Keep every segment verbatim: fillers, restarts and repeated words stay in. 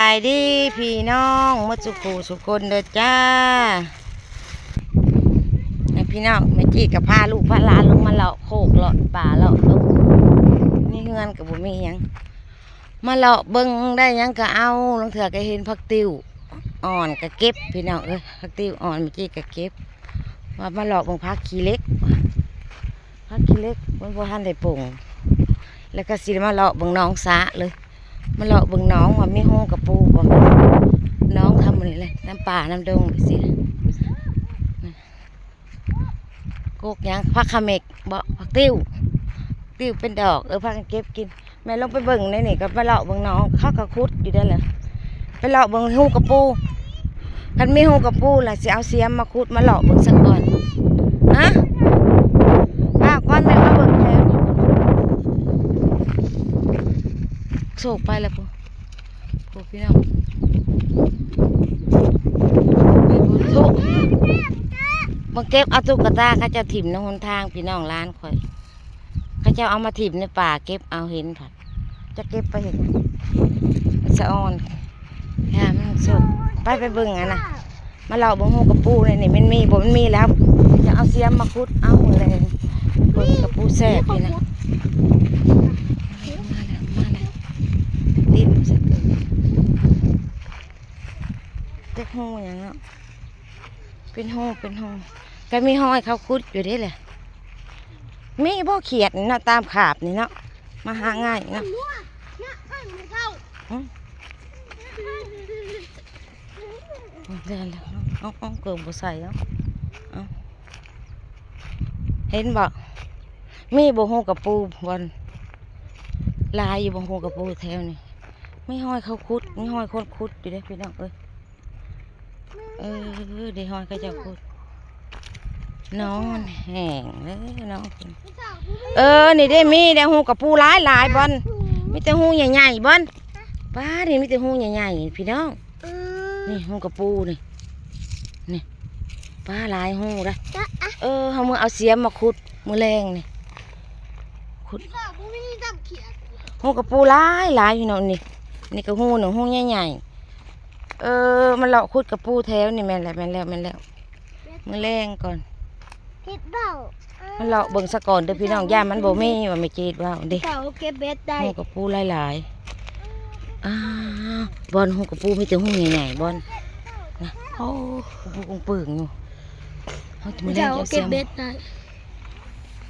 บายดีพี่น้องหมดสุขูสุคนเด้อจ้า ให้พี่น้องแม่จีก็พาลูกพาหลานลงมาเลาะโคกเลาะป่าเลาะดง นี่เฮือนก็บ่มีหยัง มาเลาะเบิ่งได้หยังก็เอา ลางเทื่อก็เห็นผักติ้วอ่อนก็เก็บ พี่น้องเอ้ย ผักติ้วอ่อนแม่จีก็เก็บ ว่ามาเลาะเบิ่งผักขี้เหล็ก ผักขี้เหล็กมันบ่ทันได้ปลูก แล้วก็สิมาเลาะเบิ่งหนองสระเลย มาเลาะเบิ่งหนองว่ามีฮูกะปูบ่ หนองทำมื้อนี้เลย น้ำป่าน้ำดงไปสิ กกหยัง ผักขะเม็กบ่ ผักติ้ว ติ้วเป็นดอก เออ พากันเก็บกิน แม่ลงไปเบิ่งในนี่ก็ไปเลาะเบิ่งหนอง เขาก็ขุดอยู่ได้แหละ ไปเลาะเบิ่งฮูกะปู คันมีฮูกะปูล่ะสิเอาเสียมมาขุดมาเลาะเบิ่งซะก่อน ฮะ อ้าว ก่อนแม่มาเบิ่งแถวนี้ โศกไปแล้วปู โอ้พี่น้อง โอ้ มาเก็บเอาตุ๊กตาเขาเจ้าถิ่มในหนทาง พี่น้องหลานข่อย เขาเจ้าเอามาถิ่มในป่า เก็บเอา เห็นผัด จะเก็บไปเห็นสะออน ยามมันสุก ไป ไปเบิ่งอันน่ะ มาเลาะเบิ่งฮูกะปูนี่ นี่มันมีบ่ มันมีแล้ว จะเอาเสียมมาขุดเอาเลย เบิ่งกะปูแซ่บนี่นะ มาแล้ว มาแล้ว ติดใส่เกิน จักฮูหยังเนาะ เป็นฮู เป็นฮู ก็มีฮอยเขาขุดอยู่เด้แหละ มีบ่เขียดเนาะ ตามขาบนี่เนาะ มาหาง่ายเนาะ อืม ได้แล้ว เอา เอา เอาเกิบบ่ใส่ เอา เอา เห็นบ่ มีบ่ฮูกะปูบ่อน หลายอยู่บ่ฮูกะปูแถวนี้ มีฮอยเขาขุด มีฮอยคนขุดอยู่เด้พี่น้องเอ้ย เออ ได้ฮอยเขาเจ้าขุด หนองมันแห้งเด้อ หนอง เออ นี่เด้มีแต่ฮูกะปูหลายหลายบ่อน มีแต่ฮูใหญ่ๆบ่อน ป้า นี่มีแต่ฮูใหญ่ๆ พี่น้อง เออ นี่ฮูกะปูนี่ นี่ ป้า หลายฮูเด้อ เออ เฮามื้อเอาเสียมมาขุด มื้อแลงนี่ ขุด ฮูกะปูหลายหลายพี่น้อง นี่ นี่ก็ฮูหนึ่ง ฮูใหญ่ๆ เออ มันเลาะขุดกะปูแถวนี่ แม่นแล้ว แม่นแล้ว แม่นแล้ว มื้อแลงก่อน เฮ็ดเบ้า มันเลาะเบิ่งซะก่อนเด้อพี่น้อง ย่านมันบ่มี ว่าแม่จีดเว้าเด้ เจ้าเก็บเบ็ดได้ ฮูกะปูหลายๆ อ้าว บ่อนฮูกะปูมีแต่ฮูใหญ่ๆ บ่อน นะ โอ้ กะปูกงปึ่งอยู่ เฮามื้อแลง เจ้า จะเอาเสียม เก็บเบ็ดได้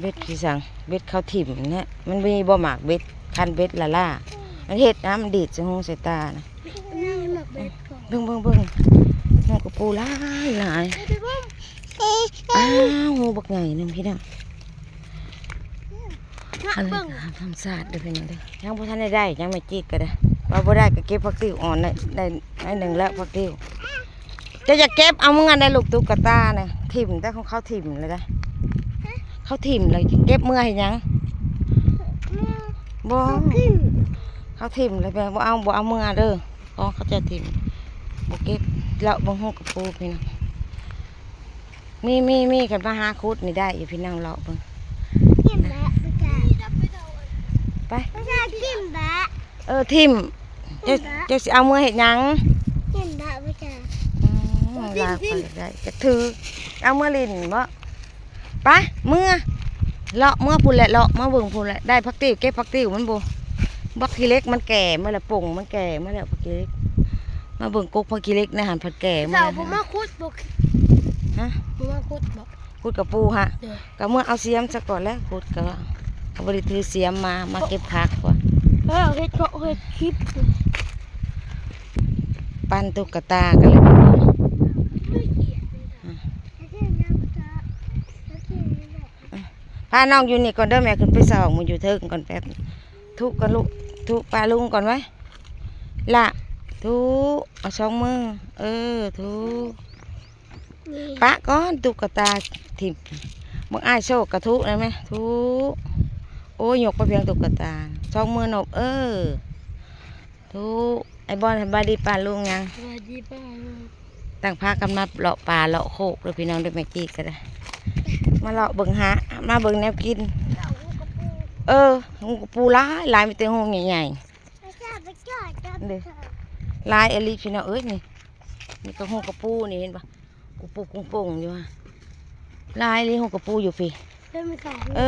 เบ็ดขี้สัง เบ็ดเขาถิ่มเนี่ย มันมีบ่หมากเบ็ด คันเบ็ดละล่า มันเฮ็ดนะ มันดีดใส่ฮูใส่ตานะ นี่หมากเบ็ดก่อน เบิ่ง เบิ่ง เบิ่ง ฮูกะปูหลายหลาย ไปเบิ่ง อ้าว ฮูบักใหญ่หนึ่งพี่น้อง มา อันนี้ เบิ่ง ก็ธรรมชาติเด้อพี่น้องเด้อ ยังบ่ทันได้ได้ ยังแม่จีดก็ได้ ว่าบ่ได้ก็เก็บผักติ้วอ่อนได้ ได้ ได้หนึ่งแล้วผักติ้ว จะอยากเก็บเอามึงอันใดลูกตุ๊กตาน่ะ ถิ่มแต่ของเขาถิ่มเลยนะ เขาถิ่มเลย เก็บเมื่อให้หยัง บ่ เขาถิ่ม เขาถิ่มเลย บ่เอา บ่เอาเมื่อเด้อ ของเขาเจ้าถิ่ม บ่เก็บ เลาะเบิ่งฮูกะปูพี่น้อง มี มี มี คันมาหาขุดนี่ได้อยู่พี่น้อง เลาะเบิ่ง กินแล้วบ่จ้า ไป บ่จ้า กินแล้ว เออ ถิ่ม เจ้า ถิ่มแล้ว เจ้าสิเอาเมื่อเฮ็ดหยัง กินแล้วบ่จ้า อืม ลากไปได้ จะถือ เอาเมื่อลินบ่ ไป เมื่อ เลาะเมื่อพู้นแหละ เลาะมาเบิ่งพู้นแหละ ได้ผักติ้ว เก็บผักติ้วมันบ่ บักขี้เหล็กมันแก่มาแล้ว ป่งมันแก่มาแล้ว ผักขี้เหล็ก มาเบิ่งกกผักขี้เหล็กนะ หันผัดแก่มา เจ้า แล้ว บ่มาขุดบ่ ฮะ บ่มาขุดบ่ ขุดกะปูฮะ เด้อ ก็เมื่อเอาเสียมซะก่อนแล้ว ขุดก็ ก็บ่ได้ถือเสียมมา มาเก็บผักว่ะ เออ เฮ็ดก็เฮ็ดคลิป ปั้นตุ๊กตากันเลย พาน้องอยู่นี่ก่อนเด้อ แม่ขึ้นไปส่องมันอยู่เทิงก่อนแป๊บ ทุก่อนลูก ทุป้าลุงก่อนไว้ ละ ทุ เอาสองมือ เออ ทุ นี่ ปะก่อนตุ๊กตาถิ่ม บักอ้ายโชคกะทุได้ไหม ทุ โอ้ย ยกไปเพียงตุ๊กตา สองมือนบ เออ ทุ ไอ้บอลสบายดีป้าลุงยัง สบายดีป้าลุง ตั้งพากันมาเลาะป่าเลาะโคกเลยพี่น้องด้วยแม่กี้ก็ได้ มาเลาะเบิ่งหา มาเบิ่งแนวกิน เออ ฮูกะปูหลายหลาย มีแต่ฮูใหญ่ๆ ไปจ้า ไปจ้า จ้า เด้อ ไปจ้า หลายอีหลีพี่น้องเอ้ยนี่ นี่ก็ฮูกระปูนี่เห็นปะ กูปูกุ้งโป่งอยู่ฮะ หลายอีหลีฮูกระปูอยู่พี่ เริ่มมีสอง เอ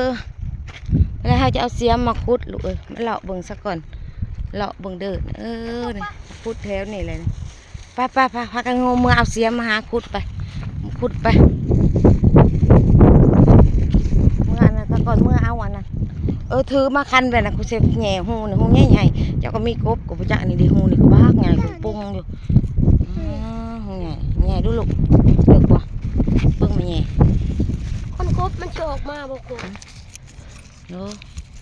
อ แล้วเฮาจะเอาเสียมมาขุดลูกเอ้ย มาเลาะเบิ่งซะก่อน เลาะเบิ่งเด้อ เออ นี่ ขุดแถวนี่แหละนี่ ไปไปไป พากันงมเมือเอาเสียมมาหาขุดไป ขุดไป เมืออันนั้นซะก่อน เมือเอาอันนั้น เออ ถือมาคันแบบนั้น กูเสพแหย่ฮูนี่ ฮูใหญ่ๆ เจ้าก็มีกบ กูบ่จักอันนี้เด้ ฮูนี่ก็บักใหญ่ ปุงๆ อยู่ อืม ฮูใหญ่ ใหญ่ดูลูก เลิกบ่ เบิ่งมาแหย่ คนกบมันสิออกมาบ่กบ โอ้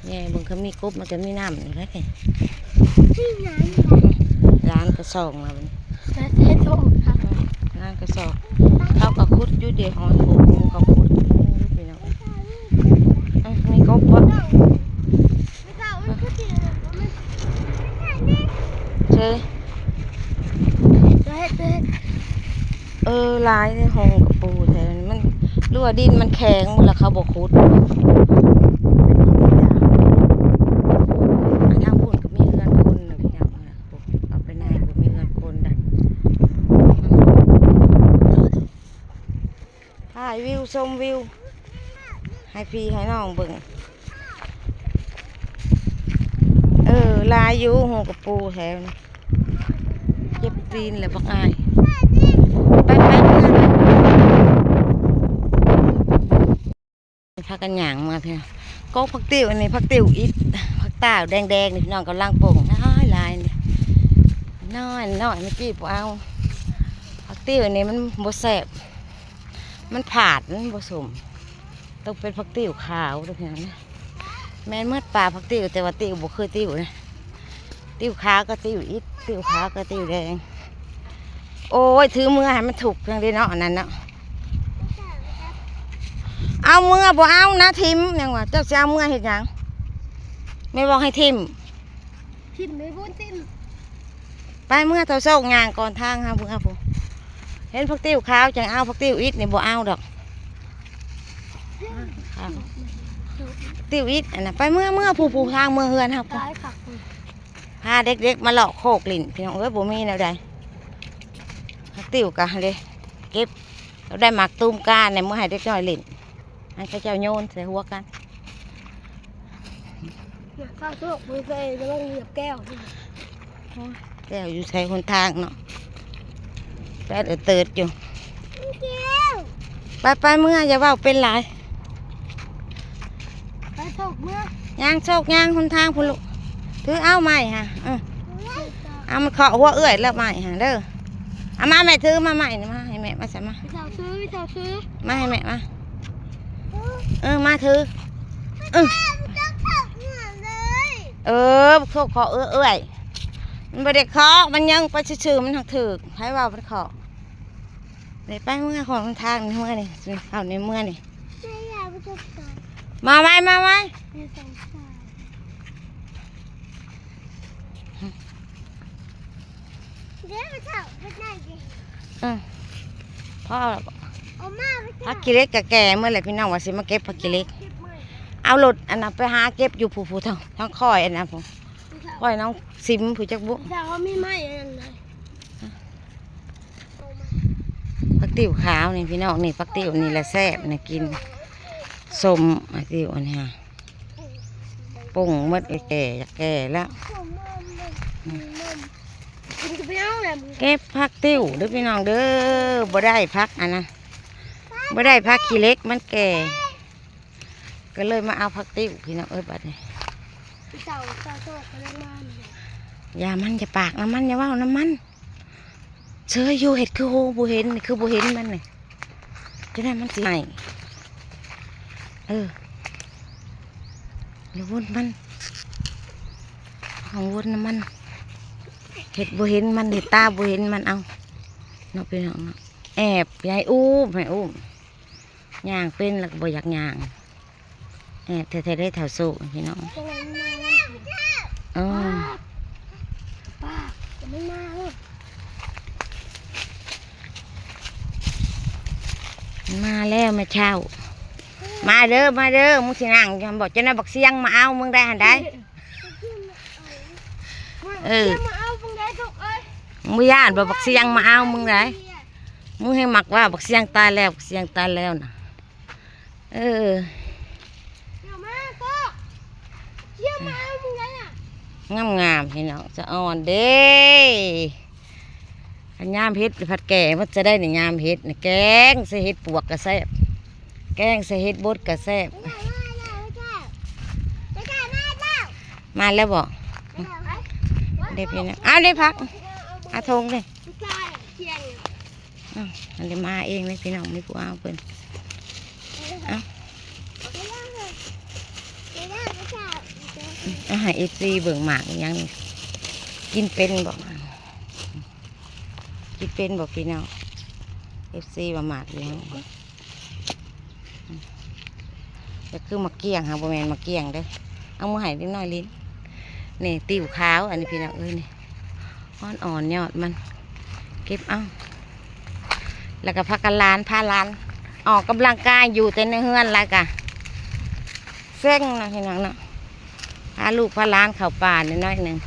แหย่เบิ่ง คันมีกบมันก็มีน้ำอยู่แล้วนี่ นี่ไง ร้านกระสองแล้วมัน แต่ใช้โทษค่ะ ร้านกระสอง เขาก็ขุดอยู่เด้ หอยโขงเขาขุดอยู่พี่น้อง อืม มีกบบ่ เฮ้ย เออ หลายในห้องกระปูแถวนี้มัน หรือว่าดินมันแข็งแล้วเขาบ่ขุด เป็นที่ดินดำ อันทางพู้นก็มีเฮือนคนนะพี่น้องนะ เอาไปในก็มีเฮือนคนนะ ถ่ายวิวชมวิว ให้พี่ให้น้องเบิ่ง เออ หลายอยู่ฮูกระปูแถวนี้ เจ็บตีนเลยบักอ้าย ไปไปเมือไป พากันย่างมาเถอะ กกผักติ้วอันนี้ ผักติ้วอิด ผักต้าวแดงๆ นี่พี่น้องกำลังปลูก หลายหลายนี่ น้อยน้อย เมื่อกี้บ่เอา ผักติ้วอันนี้มันบ่แซ่บ มันผาด มันบ่สม ต้องเป็นผักติ้วขาวเด้อพี่น้องนะ แม่นเมิดป่าผักติ้ว แต่ว่าติ้วบ่คือติ้วนะ ติ้วขาวก็ติ้วอิด ติ้วขาวก็ติ้วแดง โอ้ย ถือเมือให้มันถูกเพียงเด้เนาะ อันนั้นเนาะ เอาเมือบ่เอานะ ถิ่ม ยังว่า เจ้าสิเอาเมือเฮ็ดหยัง แม่บอกให้ถิ่ม ถิ่มไม่พูดถิ่ม ไปเมือเฒ่าโศกย่างก่อนทางหาเมือพู้น เห็นผักติ้วขาวจังเอา ผักติ้วอิดนี่บ่เอาดอก ผักติ้วอิดอันนั้น ไปเมือ เมือพู้น พู้นทางเมือเฮือนเฮาพู้น ตายคัก พาเด็กๆมาเลาะโคกลิ้นพี่น้องเอ้ย บ่มีแนวใด ผักติ้วกะเลย เก็บ แล้วได้หมากตูมก้านเนี่ย เมือให้เด็กน้อยลิ้น ให้เขาเจ้าโยนใส่หัวกัน เนี่ย ข้าวโชคมือใส่ระวังเหยียบแก้ว แก้วอยู่ใส่หนทางเนาะ แป๊ดเอิดเติดอยู่ แก้ว ไปไปเมือ อย่าเว้าเป็นหลาย ไปโชคเมือ ย่างโชคย่างหนทางพู้นลูก ถือเอาไม้ฮะ เออ เอามันเคาะหัวเอื้อยแล้วไม้ฮะเด้อ เอามาแม่ถือมาไม้นี่มาให้แม่มาใส่มา พี่สาวซื้อ พี่สาวซื้อ มาให้แม่มา เออ มาถือ เออ เออ บักโทษเคาะเอื้อย มันบ่ได้เคาะ มันยังไปซื่อๆ มันหักถืก ไผว่ามันเคาะ เดี๋ยวไปเมือของทางนี่เมือนี่ เข้าในเมือนี่ ไม่อยากไปจับก่อน มาไว้ มาไว้ ไม่สงสาร เดี๋ยวไปเถอะไปไหนดี อืม พ่อ เอามาไปเถอะ ผักขี้เหล็กกะแก่เมื่อไหร่พี่น้องว่าสิมาเก็บผักขี้เหล็ก เก็บเมื่อย เอารถอันนั้นไปหาเก็บอยู่ผู้ผู้ทางทางคอยอันนั้นผู้ ไปเถอะ คอยน้องซิมผู้จักบุ เดี๋ยวเขามีไม้อันนั้นเลย ผักติ้วขาวนี่พี่น้องนี่ ผักติ้วนี่แหละแซ่บนี่กิน ส้มผักติ้วอันนี้ฮะ ปรุงหมดเลย แก่อยากแก่แล้ว เก็บผักติ้วเด้อพี่น้องเด้อ บ่ได้ผักอันนะ บ่ได้ผักขี้เหล็กมันแก่ ก็เลยมาเอาผักติ้วพี่น้องเอ้ยบัดนี้ เจ้า เจ้าโชคเขาเรียกมาเนี่ย อย่ามัน อย่าปากน้ำมัน อย่าเว้าน้ำมัน เชยอยู่ เห็ดคือโหบ่เห็น คือบ่เห็นมันนี่ จะได้มันสิให้ เออ อย่าวนมัน ของวนน้ำมัน เห็ดบ่เห็นมัน เห็ดตาบ่เห็นมัน เอา เนาะพี่น้องเนาะ แอบ อย่าให้อุ้ม ให้อุ้ม ย่างเป็นแล้วก็บ่อยากย่าง แอบแท้ๆ ได้เฒ่าโซ่พี่น้อง เออ ป้า จะไม่มาแล้ว มาแล้วแม่เฒ่า มาเด้อ มาเด้อ มึงสินั่งอยู่หั่นบ่ เจ้าหน้าบักเสียงมาเอามึงได้หั่นได้ เออ เสียงมาเอามึงได้ลูกเอ้ย มึงย่านบ่ บักเสียงมาเอามึงได้ มึงให้มักว่าบักเสียงตายแล้ว บักเสียงตายแล้วนะ เออ เดี๋ยวมาโตะเดี๋ยวมาเอามึงไงอะ งามๆ พี่น้อง สะออนเด้ คันยามเฮ็ดผัดแกงมันจะได้นี่ ยามเฮ็ดนี่ แกงใส่เห็ดปวกก็แซ่บ แกงใส่เห็ดบดก็แซ่บ มาแล้วบ่ เด็ดพี่น้อง เอาได้ผัก เอาธงเลย อืม อันนี้มาเองเลยพี่น้อง มีผู้เอาเพิ่น เอา เอาให้ เอฟซี เบิ่งหมากอีหยังนี่ กินเป็นบ่ กินเป็นบ่พี่น้อง เอฟซี ว่าหมากอีหยัง ก็คือหมากเกี้ยงค่ะ บ่แม่นหมากเกี้ยงเด้อ เอามาให้เด็กน้อยลิ้น นี่ ติวขาว อันนี้พี่น้องเอ้ย นี่ อ่อนๆ ยอดมัน เก็บเอา แล้วก็พากันหลาน พาหลาน ออกกำลังกายอยู่แต่ในเฮือน แล้วก็เซ็งนะพี่น้องเนาะ พาลูกพาหลานเข้าป่านิดหน่อยหนึ่ง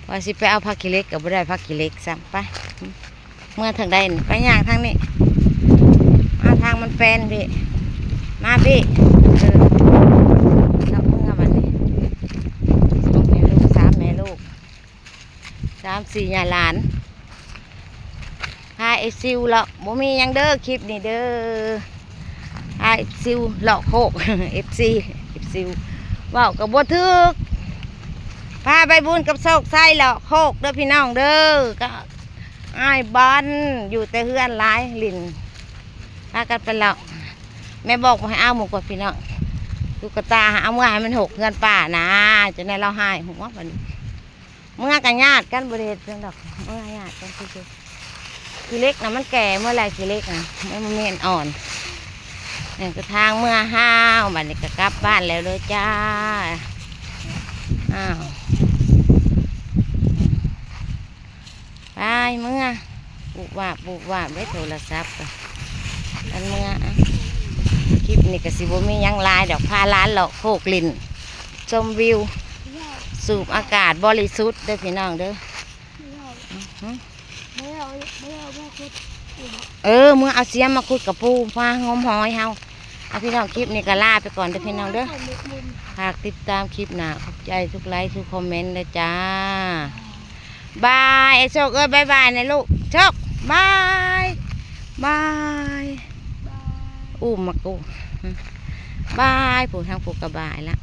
ว่าสิไปเอาผักขี้เหล็กก็บ่ได้ผักขี้เหล็กซ้ำ ไป เมือทางใดนี่ ไปย่างทางนี้ มาทางมันแปนพี่ มาพี่ เออ เลาะเมือบัดนี้ สองแม่ลูก สามแม่ลูก สามสี่ย่าหลาน พา เอฟซี เลาะ บ่มีหยังเด้อ คลิปนี้เด้อ พา เอฟซี เลาะโคก เอฟซี เอฟซี เว้าก็บ่ถูก พาใบบุญกับโชคชัยเลาะโคกเด้อพี่น้องเด้อ ก็อ้ายบอลอยู่แต่เฮือนหลาย หลิ้น พากันไปเลาะ แม่บอกบ่ให้เอาหมู่กว่าพี่น้อง ตุ๊กตาเอาเมือให้มันหกเฮือนป้านะ จะได้เล่าให้หัวบัดนี้ เมือกันญาติกัน บ่ได้เฮ็ดหยังดอก เมือญาติกันซื่อๆ ขี้เหล็กนะมันแก่เมื่อไหร่ ขี้เหล็กนะมัน มันมีอันอ่อน นี่ก็ทางเมือห้าว บัดนี้ก็กลับบ้านแล้วเด้อจ้า อ้าว ไปเมือ บุบวาบบุบวาบได้โทรศัพท์ก็ อันเมืออะ คลิปนี้ก็สิบ่มีหยังหลายดอก พาหลานเลาะโคกหลิ้น ชมวิว สูบอากาศบริสุทธิ์เด้อพี่น้องเด้อ อื้อหือ เออ เมือเอาเสียมมาขุดกะปู มาหอมหอยเฮา เอาพี่น้อง คลิปนี้ก็ลาไปก่อนเด้อพี่น้องเด้อ ฝากติดตามคลิปหน้า ขอบใจทุกไลค์ทุกคอมเมนต์นะจ้า บาย ไอ้โชคเอ้ย บายบายนะลูก โชค บาย บาย อุ้มมากู บาย ผู้ทางผู้ก็บายละ